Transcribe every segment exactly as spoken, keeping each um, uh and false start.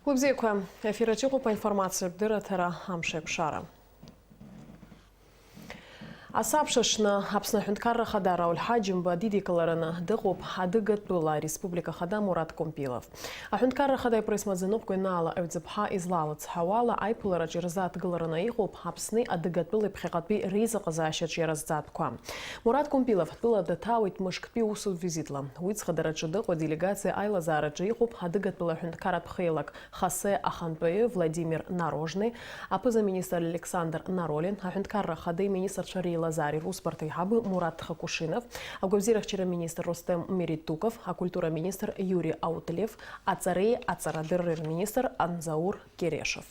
Убзиақәа, ефираҿ иҟоуп аинформациатә дырраҭара Амшеиқәшара. Асабша аҽны Аԥсны Аҳәынҭқарра Ахада Рауль Ҳаџьымба дидикылараны дыҟоуп Адыгатәыла Ареспублика Ахада Мураҭ Компилов. Аҳәынҭқарра Ахада ипресс-маӡаныҟәгаҩ Наала Аҩӡыԥҳа излалыцҳауала, аиԥылараҿ ирзааҭгылараны иҟоуп Аԥсни Адыгатәылеи ԥхьаҟатәи реизыҟазаашьаҿ иара зҵаатәқәа. Мураҭ Компилов ҳтәыла даҭаауеит мышктәи усутә визитла. Уи ӡӷадараҿы дыҟоуп, делегациа аилазаараҿы иҟоуп Адыгатәыла аҳәынҭқарратә хеилак Хассе ахантәаҩы Владимир Нарожни, аԥыза-министр Александр Наролин, аҳәынҭқарра ахада иминистрцәа реилазаареи русбарҭа аиҳабы Мураҭ Хакушинов, агәабзиарахьчара министр Рустем Меритуков, акультура министр Иури Аутлев, аҵареи аҵарадырреи рминистр Анзаур Керешев.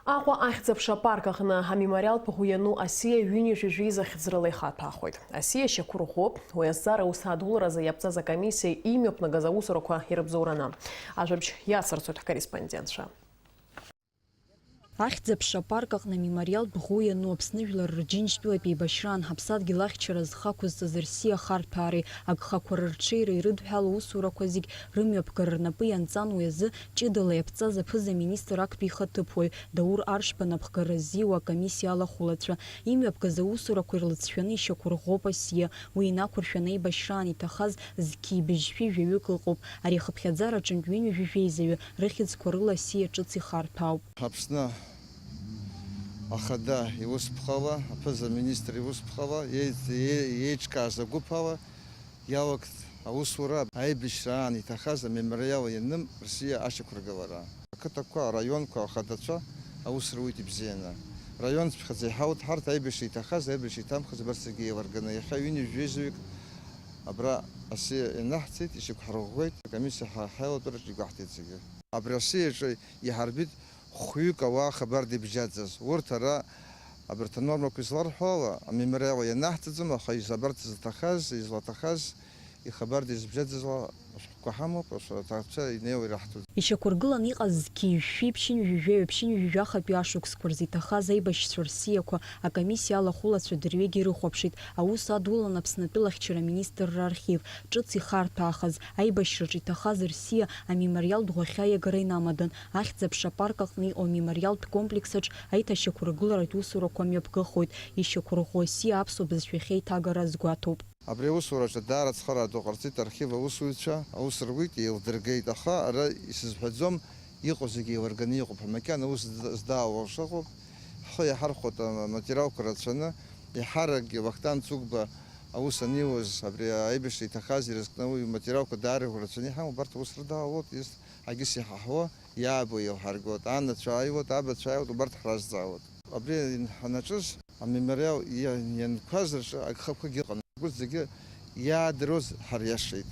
Аҟәа Ахьӡ-аԥша апарк аҟны амемориалтә ӷәы иану асиа ҩынҩажәи жәеиза хьӡрала ихаҭәаахоит. Асиа шьақәырӷәӷәоуп, уи азҵаара аус адуларазы иаԥҵаз акомиссиа имҩаԥнагаз аусурақәа ирыбзоураны. Ажәабжь иацырҵоит ҳкорреспондентцәа. Ахьӡ-аԥша апарк аҟны амемориалтә ӷәы иану Аԥсны Жәлар Рџьынџьтәылатә еибашьраан ҳаԥсадгьыл ахьчара зхы ақәызҵаз рсиа ахарҭәаареи агхақәа рырҽеиреи ирыдҳәалоу аусурақәа зегь рымҩаԥгара рнапы ианҵан, уи азы ҷыдала иаԥҵаз аԥыза-министр актәи ихаҭыԥуаҩ Даур Аршба напхгара ззиуа акомиссиа алахәылацәа. Имҩаԥгаз аусурақәа ирлыҵшәаны ишьақәырӷәӷәоуп асиа. Уи инақәыршәаны аибашьраан иҭахаз зқьи быжьшәи жәаҩык ыҟоуп. Ари ахыԥхьаӡараҿынтә ҩынҩажәи жәеизаҩы рыхьӡқәа рыла асиа ҿыц ихарҭәаауп. Аԥсны Ахада иусԥхала, аԥыза-министр иусԥхала, еи-, еи-, еиҿкааз агәыԥ ала иалагт аусура аибашьраан иҭахаз амемориал ианым рсиа ашьақәыргылара. Ақыҭақәа, араионқәа ахадацәа аус руит ибзианы. Раионцәа ԥхьаӡа иҳауеит ҳарҭ аибашьра иҭахаз, аибашьра иҭамхаз абарҭ зегьы еилырганы. Иахьа ҩынҩажәи жәеизаҩык абра асиа ианаҳҵеит, ишьақәҳарӷәӷәеит, акомиссиа ҳа-, ҳаилатәараҿы игәаҳҭеит зегьы. Абри асиаҿы иҳарбит хәҩык ауаа хабарда ибжьаӡыз. Урҭ ара, абарҭ анормақәа изларҳәо ала, амемориал ианаҳҵаӡом, аха из-, абарҭ зҭахаз, излаҭахаз, ихабарда изыбжьаӡызла ашәҟәқәа ҳамоуп, аҭаацәа инеиуа ираҳҭоит. Ишьақәыргыланы иҟаз зқьи жәшәи ԥшьынҩажәи жәаҩа ԥшьынҩажәи жәахатәи ашықәсқәа рзы иҭахаз аибашьцәа рсиақәа акомиссиа алахәылацәа дырҩегьых ирыхәаԥшит. Аус адулан Аԥснатәыла ахьчара аминистрра архив. Ҿыц ихарҭәаахаз, аибашьраҿы иҭахаз рсиа амемориалтә ӷәахьа иагара инамадан. Ахьӡ-аԥша апарк аҟны иҟоу амемориалтә комплекс аҿы аиҭашьақәыргыларатә усурақәа мҩаԥгахоит. Ишьақәырӷәӷәо асиа аԥсуа бызшәахьы аиҭагара азгәаҭоуп. Абри аусураҿы даара ацхыраа ду ҟарҵеит архив аусзуҩцәа, аус руит, еилдыргеит, аха ара исызҳәаӡом, иҟоу зегьы еилырганы иҟоуп ҳәа, макьана аус зда-, здаауа шыҟоу, ҳхы иаҳархәоит, аматериалқәа рацәаны, еиҳаракгьы Вахтанг Цыгәба аус аниуаз, абри аибашьра иҭахаз ирызкны уи иматериалқәа даара ирацәаны иҳамоуп, абарҭ аус рыдаауоуп, ес-, егьыс иҳаҳауа, иаабо еилҳаргоит, анацәа ааиуеит, абацәа ааиуеит, убарҭ ҳразҵаауеит. Абри ҳанаҿыз, амемориал иа-, ианқәаз рҿы агхақәагьы ыҟан. Урҭ зегьы иаадыруаз ҳариашеит.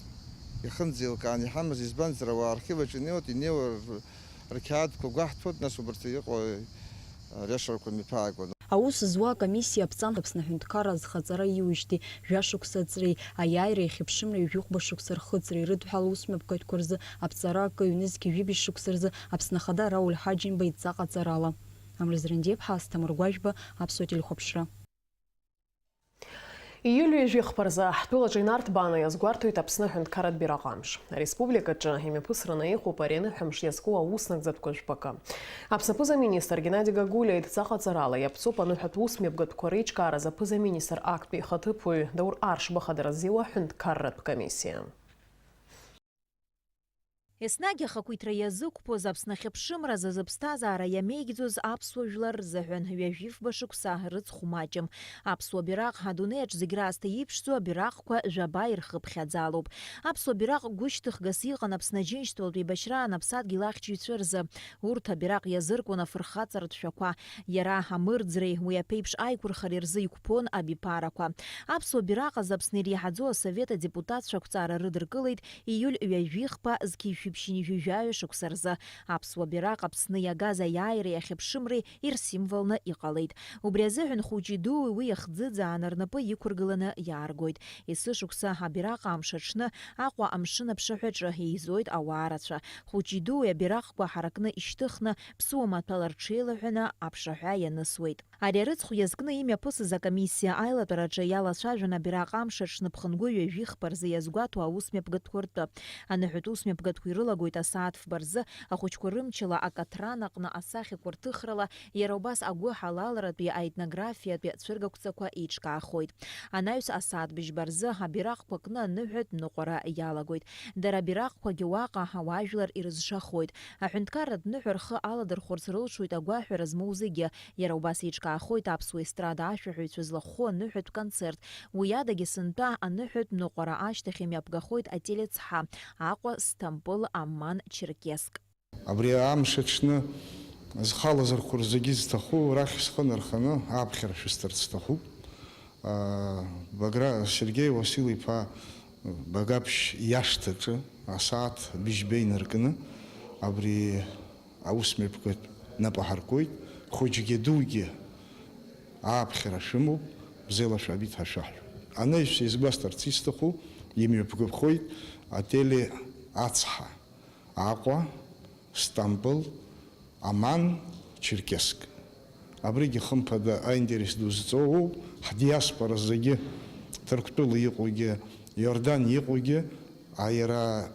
Ихынӡеилкаан иҳамаз, избанзар, ауаа архив аҿы инеиуеит, инеиуа р-, рқьаадқәа гәаҳҭоит, нас убарҭ иҟоу ариашарақәа мҩаԥаагон. Аус зуа акомиссиа аԥҵан Аԥсны аҳәынҭқарра азхаҵара ииуижьҭеи жәашықәса аҵреи, аиааира иахьыԥшымреи жәохәба шықәса рхыҵреи рыдҳәала аусмҩаԥгатәқәа рзы аԥҵара акы, ҩнызқьи жәибжь шықәса рзы Аԥсны Ахада Рауль Ҳаџьымба идҵа ҟаҵарала. Амра Зрандиаԥҳа, Асҭамыр Гәажәба, Аԥсуа телехәаԥшра. Июль ҩажәи хԥа рзы ҳтәылаҿы инарҭбааны иазгәарҭоит Аԥсны аҳәынҭқарратә бираҟ амш. Ареспубликаҿы имҩаԥысраны иҟоуп ари аныҳәамш иазку аус нагӡатәқәа жәпакы. Аԥсны аԥыза-министр Геннади Гагулиа идҵа ҟаҵарала иаԥҵоуп аныҳәатә ус мҩаԥгатәқәа реиҿкааразы аԥыза-министр актәи ихаҭыԥуаҩ Даур Аршба хадара ззиуа аҳәынҭқарратә комиссиа. Еснагь ахақәиҭра иазықәԥоз, Аԥсны ахьыԥшымразы зыԥсҭазаара иамеигӡоз аԥсуа жәлар рзыҳәан ҩажәифба шықәса рыцхә маҷым. Аԥсуа бираҟ адунеи аҿы зегь раасҭа иԥшӡоу абираҟқәа жәаба ирхыԥхьаӡалоуп. Аԥсуа бираҟ гәышьҭыхгас иҟан Аԥсны Аџьынџьтәылатә еибашьраан аԥсадгьыл ахьчаҩцәа рзы. Урҭ абираҟ иазыркуан афырхаҵаратә шәақәа. Иара амырӡреи уи аԥеиԥш аиқәырхареи рзы иқәԥон абиԥарақәа. Аԥсуа бираҟ азы Аԥсны иреиҳаӡоу асовет адепутатцәа ақәҵара рыдыркылеит ииуль ҩажәи хԥа зқьи жәшәи ԥшьынҩажәи жәаҩа шықәса рзы. Аԥсуа бираҟ Аԥсны иагаз аиааиреи ахьыԥшымреи ирсимволны иҟалеит. Убри азыҳәан хәыҷи дууи уи ахӡыӡааны рнапы иқәыргыланы иааргоит. Есышықәса абираҟ амш аҽны Аҟәа амшын аԥшаҳәаҿы еизоит ауаа рацәа. Хәыҷи дууи абираҟқәа ҳаракны ишьҭыхны, ԥсуа маҭәала рҽеилаҳәаны аԥшаҳәа ианысуеит. Ари арыцхә иазкны имҩаԥысыз акомиссиа аилатәараҿы иалацәажәон абираҟ амш аҽны ԥхынгәы ҩажәи хԥа рзы иазгәаҭоу аусмҩаԥгатәқәа ртәы. Аныҳәатә усмҩаԥгатәқәа ирылагоит асааҭ фба рзы, ахәыҷқәа рымчала акаҭран аҟны асахьақәа рҭыхрала, иара убас агәыҳалалратәи аетнографиатәи цәыргақәҵақәа еиҿкаахоит. Анаҩс асааҭ быжьба рзы абираҟқәа кны аныҳәатә ныҟәара иалагоит. Дара абираҟқәагьы уаҟа ауаажәлар ирызшахоит. Аҳәынҭқарратә ныҳәа рхы аладырхәырц рылшоит агәаҳәара змоу зегьы, иара убас еиҿкаахоит аԥсуа естрада ашәаҳәаҩцәа злахәхоу аныҳәатә концерт. Уи адагьы сынтәа аныҳәатә ныҟәара ашьҭахь имҩаԥгахоит ателецҳа, Аҟәа, Сҭампыл, Амман, Черкесск. Абри амш аҽны зхы алазырхәыр зегьы зҭаху рахь схы нарханы аԥхьара шәысҭарц сҭахуп. Багра Сергеи Уасил-иԥа Багаԥшь иашҭаҿы асааҭ быжьба инаркны абри аусмҩаԥгатә нап аҳаркуеит. Хәыҷгьы дугьы ааԥхьара шәымоуп, бзиала шәаабеит ҳәа шәаҳәоит. Анаҩс изгәасҭарц исҭаху, имҩаԥгахоит ателе Ацҳа, Аҟәа, Стамбыл, Аман, Черкесск. Абригьы хымԥада аинтерес ду зҵоу ҳдиаспора зегьы, Ҭырқәтәыла иҟоугьы, Иордан иҟоугьы, а, иара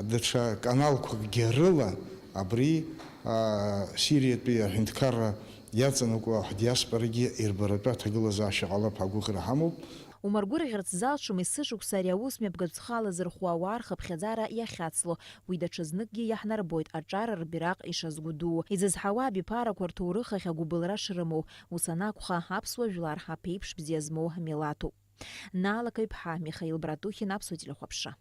даҽа каналқәакгьы рыла абри, а, Сириатәи аҳәынҭқарра иаҵанакуа ҳдиаспорагьы ирбаратәы аҭагылазаашьа ҟалап ҳәа агәыӷра ҳамоуп. Умаргәырӷьарц залшом, есышықәса ари аус мҩаԥгатә зхы алазырхәуа ауаа рхыԥхьаӡара иахьацло. Уи даҽазныкгьы иаҳнарбоит аҿар рбираҟ ишазгәыдуу. Изызҳауа абиԥарақәа рҭоурых ахь агәыбылра шрымоу. Ус анакәха, аԥсуа жәлар ҳаԥеиԥш бзиа змоу милаҭуп. Наала Каҩԥҳа, Михаил Братухин, Аԥсуа телехәаԥшра.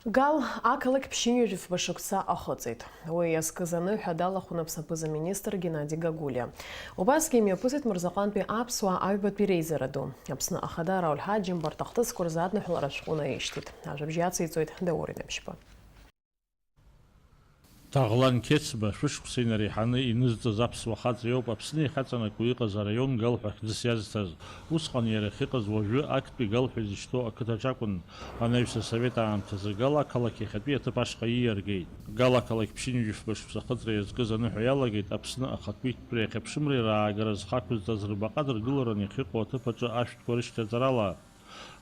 Гал ақалақь ԥшьынҩажәи фба шықәса ахыҵит. Уи иазкыз аныҳәа далахәын аԥсабыза министр Геннади Гагулиа. Убасгьы имҩаԥысит Мырзаҟантәи аԥсуаа аҩбатәи реизара ду. Аԥсны Ахада Рауль Ҳаџьымба рҭахҭысқәа рзы адныҳәалара ашәҟәы наишьҭит. Ажәабжь ациҵоит Даур Инамшьба. Таӷлан Қьецба шәышықәса инареиҳаны инызҵаз аԥсуа хаҵа иоуп Аԥсны иахьаҵанакуа иҟаз араион Гал ҳәа хьӡыс иазҭаз. Усҟан иара ахьыҟаз уажәы актәи Гал ҳәа изышьҭоу ақыҭаҿ акәын. Анаҩс асовет аамҭазы Гал ақалақь иахьатәи аҭыԥ ашҟа ииаргеит. Гал ақалақь ԥшьынҩажәи фба шықәса ахыҵра иазкыз аныҳәа иалагеит Аԥсны ахатәиқәтәреи ахьыԥшымреи раагара зхы ақәызҵаз рбаҟа дыргыларан иахьыҟоу аҭыԥ аҿы ашәҭқәа рышьҭаҵарала.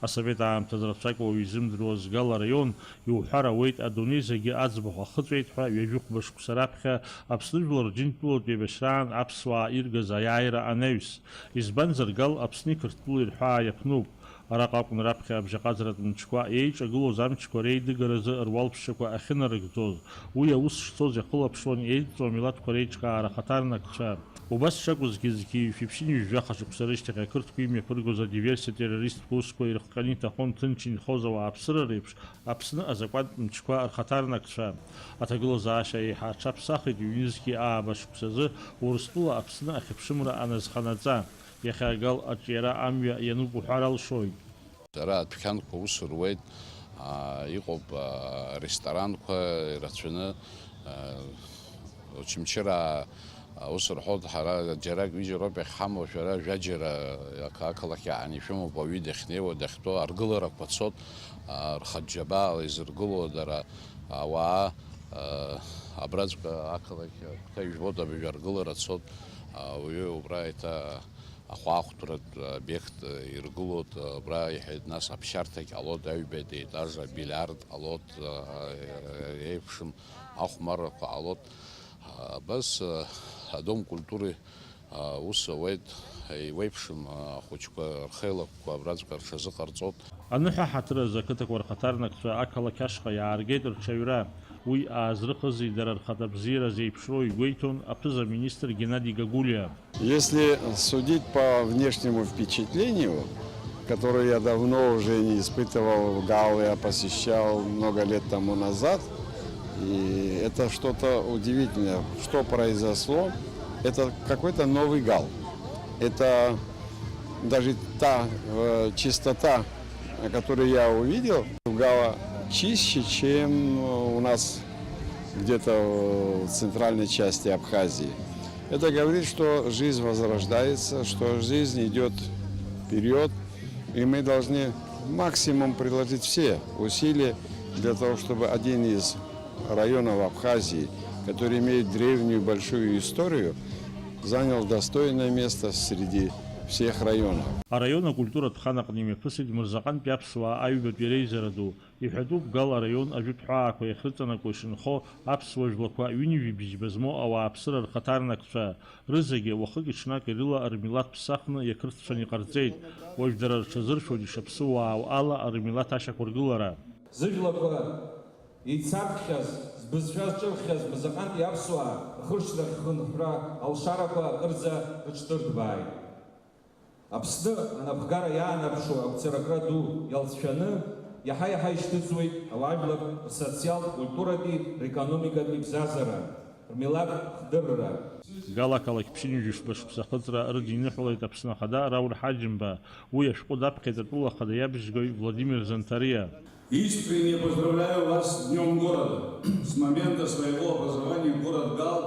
Асовет аамҭазы рацәак уаҩы изымдыруаз Гал араион, иуҳәар ауеит, адунеи зегьы аӡбахә ахыҵәеит ҳәа ҩажәи хәба шықәса раԥхьа Аԥсны жәлар Џьынџьтәылатә еибашьраан аԥсуаа иргаз аиааира анаҩс. Избанзар, Гал Аԥсни Қырҭтәылеи рҳәаа иаԥнуп. Араҟа акәын раԥхьа абжьаҟазаратә мчқәа еиҿагылоз амчқәа реидыгаразы руалԥшьақәа ахьынарыгӡоз. Уи аус шцоз иахылаԥшуан еидҵоу амилаҭқәа реиҿкаара ахаҭарнакцәа. Убас шакәызгьы, зқьи жәшәи ԥшьынҩажәи жәаха шықәса рышьҭахь ақырҭқәа имҩаԥыргоз адиверсиа-террористтә усқәа ирыхҟьаны иҭахон ҭынч инхоз ауааԥсыра реиԥш, Аԥсны азакәантә мчқәа рхаҭарнакцәа. Аҭагылазаашьа еиҳа аҽаԥсахит ҩнызқьи ааба шықәсазы Урыстәыла Аԥсны ахьыԥшымра аназханаҵа. Иахьа Гал аҿиара амҩа иануп уҳәар алшоит. Дара адәқьанқәа ус руеит, аа, иҟоуп, аа, ресторанқәа ирацәаны, аа, Очамчыра, аа, ус рҳәоит, ҳара џьарак ҩыџьа роуп иахьҳамоу, шәара жәаџьара ақалақь иаан ишәымоуп, ауаҩы дахьнеиуа, дахьтәоу аргыларақәа цот, аа, рхатә џьабаала изыргыло дара ауаа, аа, абраҵәҟьа ақалақь агәҭа ижәбоит, абыржәы аргылара цот, ауаҩы убра еиҭа ахәаахәҭратә обиект иргылоит, абра иҳәеит, нас аԥсшьарҭагь ҟалоит, аҩбатәи аетаж абильярд ҟалоит, еиԥшым ахәмаррақәа ҟалоит. Абас адом культуры ус ауеит, еиуеиԥшым ахәыҷқәа рхеилакқәа абраҵәҟьа рҽазыҟарҵоит. Аныҳәа ҳаҭыр азы ақыҭақәа рхаҭарнакцәа ақалақь ашҟа иааргеит рҽаҩра. Уи аазрыхызи дара рхатә абзиара зеиԥшроу игәеиҭон аԥыза-министр Геннади Гагулиа. Если судить по внешнему впечатлению, которое я давно уже не испытывал, Гал я посещал много лет тому назад, и это что-то удивительное, что произошло, это какой-то новый Гал. Это даже та, э, чистота, которую я увидел, в Гала чище, чем у нас где-то в центральной части Абхазии. Это говорит, что жизнь возрождается, что жизнь идёт вперёд, и мы должны максимум приложить все усилия для того, чтобы один из районов Абхазии, который имеет древнюю большую историю, Занял достойное место среди всех районов. Араион акультуратә хан аҟны имҩаԥысит Мырзаҟантәи аԥсуаа аҩбатәи реизара ду. Иҳәатәуп, Гал араион ажәытә ҳәаақәа иахьрыҵанакуа ишынхо аԥсуа жәлақәа ҩынҩажәи бжьба змоу ауааԥсыра рхаҭарнакцәа. Рызегьы, уахыки-ҽнаки рыла рмилаҭ ԥсахны иақырҭцәан иҟарҵеит. Уажә дара рҽазыршәоит ишаԥсыуаау ала рмилаҭ ашьақәыргылара. Зыжәлақәа еицаркхьаз, збызшәа зҿырххьаз Мырзаҟантәи аԥсуаа рхыршьҭрахь хынҳәра алшарақәа акырӡа рыҽдырҭбааит. Аԥсны анапхгара иаанарԥшуа агәцаракра ду иалҵшәаны, иаҳа-иаҳа ишьҭыҵуеит ауаажәлар рсоциалтә, культуратәи, рекономикатәи бзазара, рмилаҭ хдырра. Гал ақалақь ԥшьынҩажәи фба шықәса ахыҵра рыдиныҳәалеит Аԥсны Ахада Рауль Ҳаџьымба. Уи ашәҟәы даԥхьеит атәыла ахада иабжьгаҩ Владимир Зантариа. Искренне поздравляю вас с Днём города. С момента своего образования город Гал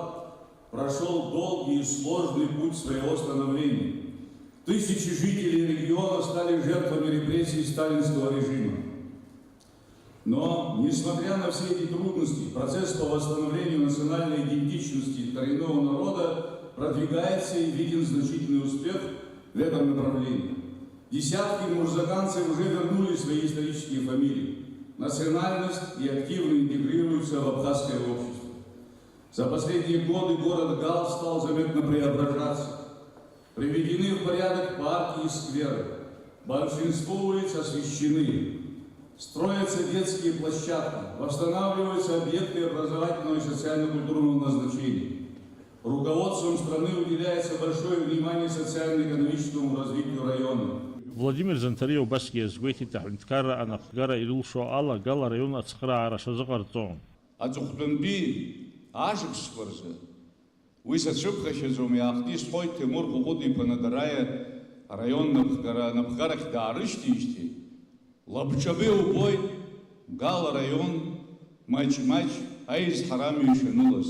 прошёл долгий и сложный путь своего становления. Тысячи жителей региона стали жертвами репрессий сталинского режима. Но, несмотря на все эти трудности, процесс по восстановлению национальной идентичности коренного народа продвигается и виден значительный успех в этом направлении. Десятки мурзаканцев уже вернули свои исторические фамилии, национальность и активно интегрируются в абхазское общество. За последние годы город Гал стал заметно преображаться. Приведены в порядок парки и скверы. Большинство улиц освещены. Строятся детские площадки, восстанавливаются объекты образовательного и социально-культурного назначения. Руководством страны уделяется большое внимание социально-экономическому развитию района. Владимир Зантариа убасгьы иазгәеиҭеит, аҳәынҭқарра анапхгара ирылшо ала Гал араион ацхыраара шазыҟарҵо. Аҵыхәтәантәи ашықәсқәа рзы уи сацәыԥхашьаӡом, иаахтны исҳәоит Ҭемур Хәыхәыт-иԥа Надараиа араион напхгара, анапхгарахь даарышьҭижьҭеи, лабҿаба иубоит Гал араион маҷ-маҷ аизҳара амҩа ишанылаз.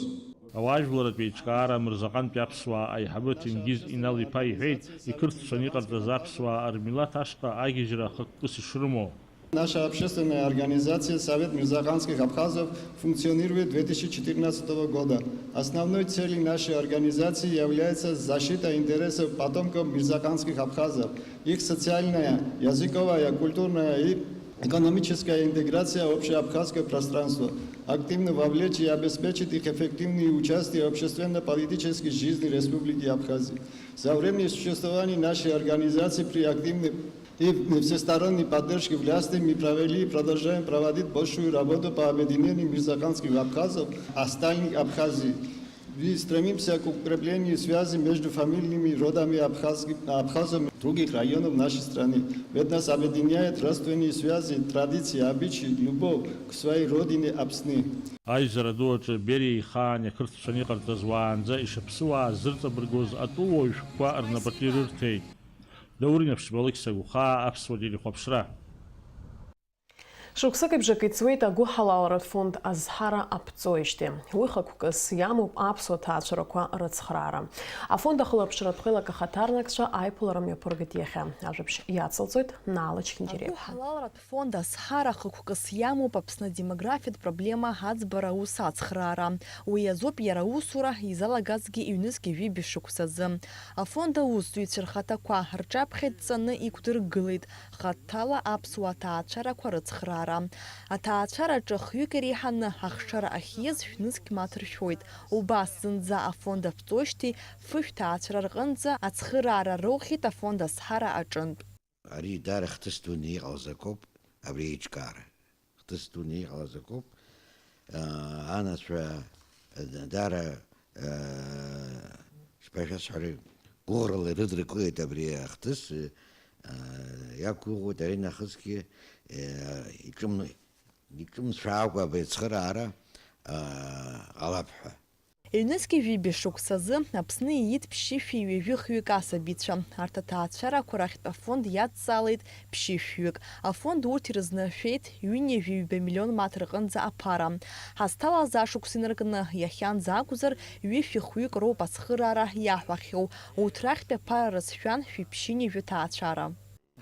Ауаажәларратә еиҿкаара Мырзаҟантәи аԥсуаа аиҳабы Ҭенгиз Инал-иԥа иҳәеит, иқырҭцәаны иҟарҵаз аԥсуаа рмилаҭ ашҟа агьежьра хықәкыс ишрымоу. Наша общественная организация Совет мирзаканских абхазов функционирует две тысячи четырнадцатого года. Основной целью нашей организации является защита интересов потомков мирзаканских абхазов, их социальная, языковая, культурная и экономическая интеграция в общеабхазское пространство, активно вовлечь и обеспечить их эффективное участие в общественно-политической жизни Республики Абхазия. За время существования нашей организации при активной и всесторонней поддержке власти мы провели и продолжаем проводить большую работу по объединению мирзаканских абхазов, остальных Абхазий. Мы стремимся к укреплению связи между фамильными родами абхазских, абхазов других районов нашей страны. Ведь нас объединяет родственные связи, традиции, обычаи, любовь к своей родине Аԥсны. Аизара ду аҿы Бериа ихаан иақырҭцәаны иҟарҵаз уаанӡа ишаԥсыуааз зырҵабыргуаз атәылауаҩ шәҟәқәа рнапаҿы ирырҭеит. Даур Инаԥшьба, Алықьса Гәхаа, Аԥсуа телехәаԥшра. Шықәсыки бжаки ҵуеит агәыҳалалратә фонд Азҳара аԥҵоижьҭеи. Уи хықәкыс иамоуп аԥсуа ҭаацәарақәа рыцхраара. Афонд ахылаԥшратә хеилак ахаҭарнакцәа аиԥылара мҩаԥыргеит иахьа. Ажәабжь иацылҵоит Наала Чхинџьариа-иԥҳа. Агәыҳалалратә фонд Азҳара хықәкыс иамоуп Аԥсны адемографиатә проблема аӡбара аус ацхраара. Уи азоуп иара аусура изалагазгьы ҩнызқьи жәибжь шықәсазы. Афонд аусзуҩцәа рхаҭақәа рҿаԥхьа идҵаны иқәдыргылеит хаҭала аԥсуа ҭаацәарақәа рыцхраара. Аҭаацәараҿы хҩык иреиҳаны ахшара ахьиз шәнызқь мааҭ ршәоит. Убас зынӡа афонд аԥҵоижьҭеи фышә ҭаацәара рҟынӡа ацхыраара роухьеит афонд Азҳара аҿынтә. Ари даара хҭыс дуны иҟалаз акоуп, абри аиҿкаара. Хҭыс дуны иҟалаз акоуп. Аа, анацәа, даара, аа, шԥашәасҳәари, гәыӷрала ирыдыркылеит абри ахҭыс, аа, иақәгәыӷуеит аринахысгьы, аа, иҿым-, иҿымцәаакәа абри ацхыраара, аа, ҟалап ҳәа. Ҩнызқьи жәибжь шықәсазы Аԥсны ииит ԥшьышәи ҩажәи хҩык асабицәа. Арҭ аҭаацәарақәа рахьтә афонд иадҵаалеит ԥшьышәҩык. Афонд урҭ ирызнашәеит ҩынҩажәи ҩба миллион мааҭ рҟынӡа аԥара. Ҳазҭалаз ашықәс инаркны, иахьанӡа акәзар, ҩышәи хҩык роуп ацхыраара иаҳәахьоу. Урҭ рахьтә аԥара рызшәан шәи ԥшьынҩажәи ҭаацәара.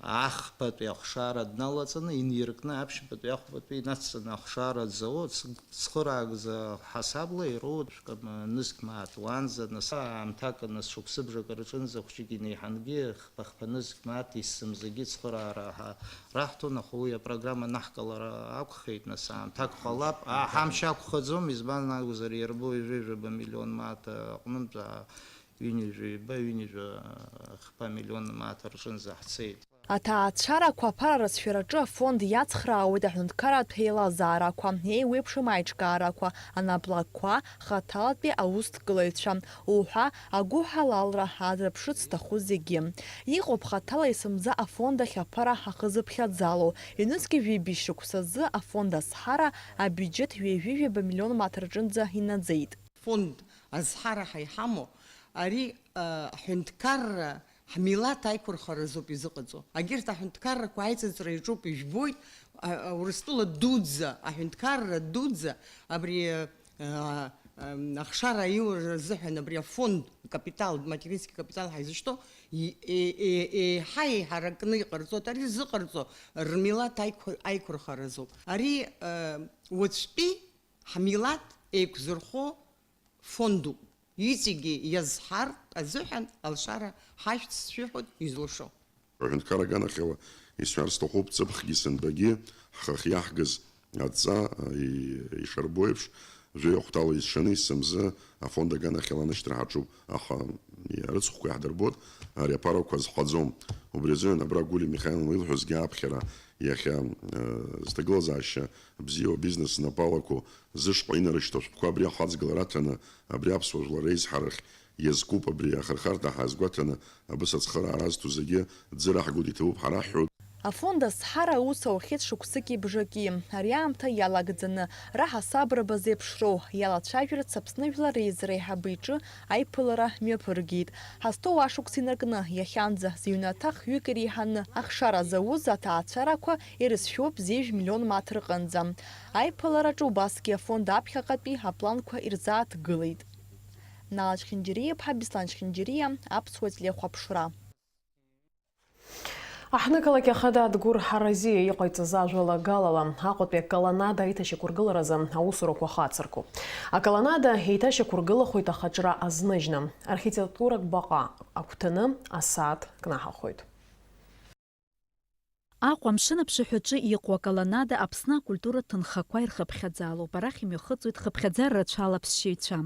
Ахԥатәи ахшара дналаҵаны, иниркны аԥшьбатәи ахәбатәи инацҵаны ахшара дзауа, ц-, цхыраагӡа ҳасабла ироуеит шәкы нызқь мааҭ. Уанӡа, нас, аамҭак, нас, шықәсыбжак рҿынӡа хәҷык инеиҳангьы хԥа-хԥа нызқь мааҭ есымзагьы цхыраара ҳа-, раҳҭон, аха уи апрограмма анаҳкылара акәхеит, нас, аамҭак ҟалап, а, ҳамч ақәхаӡом, избан акәзар, иарбоу ҩажәа-ҩажәаба миллион мааҭ аҟнынтә, а, ҩынҩажәа ҩба, ҩынҩажәа хԥа миллион мааҭ рҿынӡа ҳцеит. Аҭаацәарақәа аԥара рацәшәараҿы афонд иацхраауеит аҳәынҭқарратә еилазаарақәа, еиуеиԥшым аиҿкаарақәа, анаплакқәа, хаҭалатәи аусҭгылаҩцәа уҳәа агәыҳалалра азырԥшырц зҭаху зегьы. Иҟоуп хаҭала есымза афонд ахь аԥара ахызыԥхьаӡало, ҩнызқь ҩажәи жәибжь шықәсазы афонд азҳара абиуџьеҭ ҩажәи жәаба миллион мааҭ рҿынӡа инаӡеит. Фонд азҳара ҳа иҳамоу, ари, а, ҳҳәынҭқарра, ҳмилаҭ аиқәырхаразоуп изыҟаҵо. Егьырҭ аҳәынҭқаррақәа аиҵыҵра иаҿуп, ижәбоит, а, а, Урыстәыла дуӡӡа, аҳәынҭқарра дуӡӡа, абри, а, а, ахшара аиура азыҳәан абри афонд, капитал, материнский капитал ҳаизышьҭоу, и-, е-, е-, еиҳа еиҳаракны иҟарҵоит. Ари зыҟарҵо рмилаҭ аиқәа-, аиқәырхаразоуп. Ари, а, уаҵәтәи ҳмилаҭ еиқәзырхо фондуп. Иҵегьы иазҳартә азыҳәан алшара ҳашәҭ сшәыҳәоит изылшо. Аҳәынҭқар аганахьала исҳәар сҭахуп, ҵыԥхгьы сынтәагьы ҳхахь иаҳгаз адҵа, и-, ишарбо еиԥш, жәаҩа хәҭала изшаны есымзы афонд аганахьала анышьҭра ҳаҿуп, аха арыцхәқәа иаҳдырбоит, ари аԥарақәа зҳәаӡом. Убри азыҳәан абра Гулиа Михаил илҳәозгьы аԥхьара иахьа, э, зҭагылазаашьа бзиоу абизнес знапы алаку зышҟа инарышьҭоу ашәҟәқәа абри ахаҵгылара аҭаны, абри аԥсуа жәлар реизҳарахь иазкуп, абри ахырхарҭа ҳазгәаҭаны, абыс ацхыраара азҭо зегьы ӡы раҳгоит, иҭабуп ҳара ҳҳәоит. Афонд азҳара аус аухьеит шықәсыки бжаки. Ари аамҭа иалагӡаны, раҳасабрақәа зеиԥшроу иалацәажәарц Аԥсны Жәлар Реизара аиҳабы иҿы аиԥылара мҩаԥыргеит. Ҳазҭоу ашықәс инаркны, иахьанӡа зыҩнаҭа хҩык иреиҳаны ахшара зауз аҭаацәарақәа ирызшәоуп зежә миллион мааҭ рҟынӡа. Аиԥылараҿы убасгьы афонд аԥхьаҟатәи апланқәа ирзааҭгылеит. Нала Чхинџьариа-иԥҳа, Беслан Чхинџьариа, Аԥсуа телехәаԥшра. Аҳҭнықалақь ахада Адгәыр Ҳаразиа иҟаиҵаз ажәалагалала, Аҟәатәи аколоннада аиҭашьақәыргыларазы аусурақәа хацыркуп. Аколоннада еиҭашьақәыргылахоит ахаҿра азныжьны. Архитектуратә баҟа агәҭаны асааҭ кнаҳахоит. Аҟәа амшын аԥшаҳәаҿы иҟоу аколоннада Аԥсны акультуратә ҭынхақәа ирхыԥхьаӡалоуп, арахь имҩахыҵуеит хыԥхьаӡара рацәала аԥсшьаҩцәа.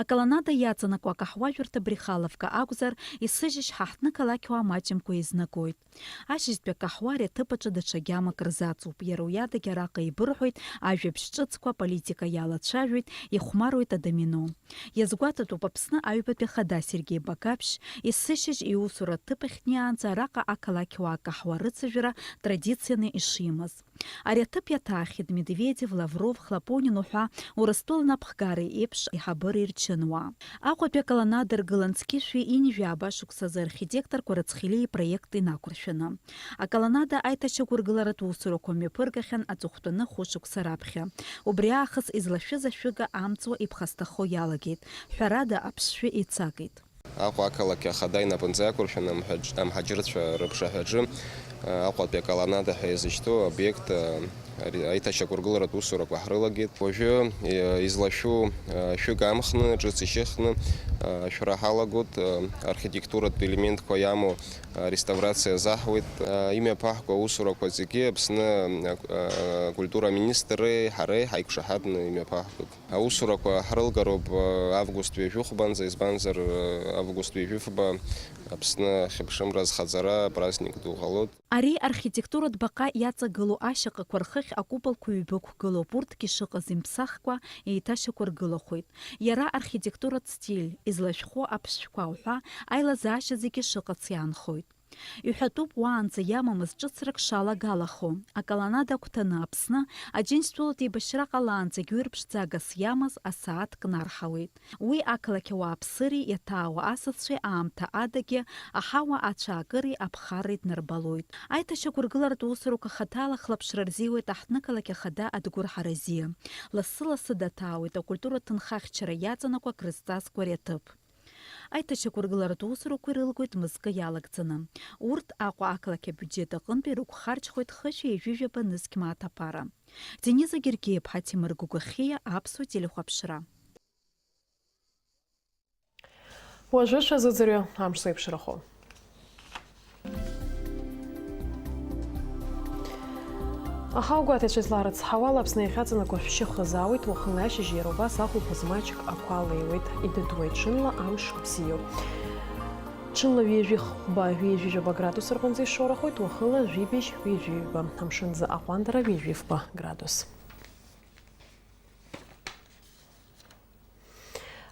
Аколоннада иаҵанакуа акаҳуажәырҭа Брехаловка акәзар, исыжьышь ҳаҳҭнықалақьуаа маҷымкәа еизнагоит. Ашьыжьтәи акаҳуа ари аҭыԥ аҿы даҽа гьамак рзаҵоуп, иара уи адагьы араҟа еибырҳәоит ажәабжь ҿыцқәа, аполитика иалацәажәоит, ихәмаруеит адомино. Иазгәаҭатәуп Аԥсны аҩбатәи ахада Сергеи Багаԥшь, есышьыжь иусура аҭыԥ ахь днеиаанӡа араҟа ақалақьуаа акаҳуа рыцыжәра традицианы ишимаз. Ари аҭыԥ иаҭаахьеит Медведев, Лавров, Хлопонин уҳәа Урыстәыла напхгареи еиԥш аиҳабыреи рчынуаа. Аҟәатәи аколоннада ргылан зқьышәи ҩынҩажәи жәаба шықәсазы архитекторқәа рыцхилеи ипроект инақәыршәаны. Аколоннада аиҭашьақәыргыларатә усурақәа мҩаԥыргахьан аҵыхәтәаны хәышықәса раԥхьа. Убри аахыс излашәыз ашәыга амҵуа иԥхасҭахо иалагеит. Ҳәарада, аԥшшәы еицакит. Аҟәа ақалақь ахада инапынҵа иақәыршәаны амҳаџь-, амҳаџьырцәа рыԥшаҳәаҿы, а, Аҟәатәи аколоннада ҳәа иазышьҭоу обиект, а, ари-, аиҭашьақәыргыларатә усурақәа ҳрылагеит. Уажәы, е, излашәу, а, шәыга амхны, ҿыц ишьыхны, а, ашәра ҳалагоит, а, архитектуратә елементқәа иамоу, а, реставрациа азаҳуеит. А, имҩаԥаҳго аусурақәа зегьы Аԥсны, а, а, акультура аминистрреи ҳареи ҳаиқәшаҳаҭны имҩаԥаҳгоит. Аусурақәа ҳрылгароуп, а, август ҩажәихәбанӡа, избанзар, а, август ҩажәифба Аԥсны ахьыԥшымра азхаҵара апраздник ду ҟалоит. Ари архитектуратә баҟа иаҵагылоу ашьаҟақәа рхыхь акуполқәа ҩба ықәгылоуп, урҭгьы шыҟаз имԥсахкәа еиҭашьақәыргылахоит. Иара архитектуратә стиль, излашәхәо аԥшшәқәа уҳәа аилазаашьа зегьы шыҟац иаанхоит. Иҳәатәуп, уаанӡа иамамыз ҿыцрак шалагалахо. Аколоннада агәҭаны Аԥсны Аџьынџьтәылатә еибашьра ҟалаанӡагь уи рыԥшӡагас иамаз асааҭ кнарҳауеит. Уи ақалақь ауааԥсыреи иаҭаауа асасцәеи аамҭа адагьы аҳауа ацәаакыреи аԥхарреи днарбалоит. Аиҭашьақәыргыларатә усурақәа хаҭала ахылаԥшра рзиуеит аҳҭнықалақь ахада Адгәыр Ҳаразиа. Лассы-лассы даҭаауеит акультуратә ҭынхахьчара иаҵанакуа акрызҵазкуа ари аҭыԥ. Аиҭашьақәыргыларатә усурақәа ирылгоит мызкы иалагӡаны. Урҭ Аҟәа ақалақь абиуџьет аҟынтәи рықәхарџьхоит хышәи ҩажәи жәаба нызқь мааҭ аԥара. Дениза Гергиа-иԥҳа Ҭемыр Гәыгәахьиа, Аԥсуа телехәаԥшра. Уажәы шәазыӡырҩы амш зеиԥшрахо. Аҳауагәаҭаҩцәа изларыцҳауала, Аԥсны иахьаҵанакуа шәшьы хызаауеит, уахынла ашьыжь иара убас ахәылԥаз маҷк ақәа леиуеит, идыдуеит, ҽынла амш бзиоуп. Ҽынла ҩажәи хәба, ҩажәи жәаба градус рҟынӡа ишоурахоит, уахыла жәибжь, ҩажәи ҩба, амшынӡы аҟәандара ҩажәи фба градус.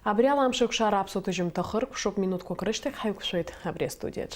Абри ала амш еиқәшара аԥсуа ҭыжьымҭа хыркәшоуп, минуҭқәак рышьҭахь ҳаиқәшәоит абри астудиаҿ.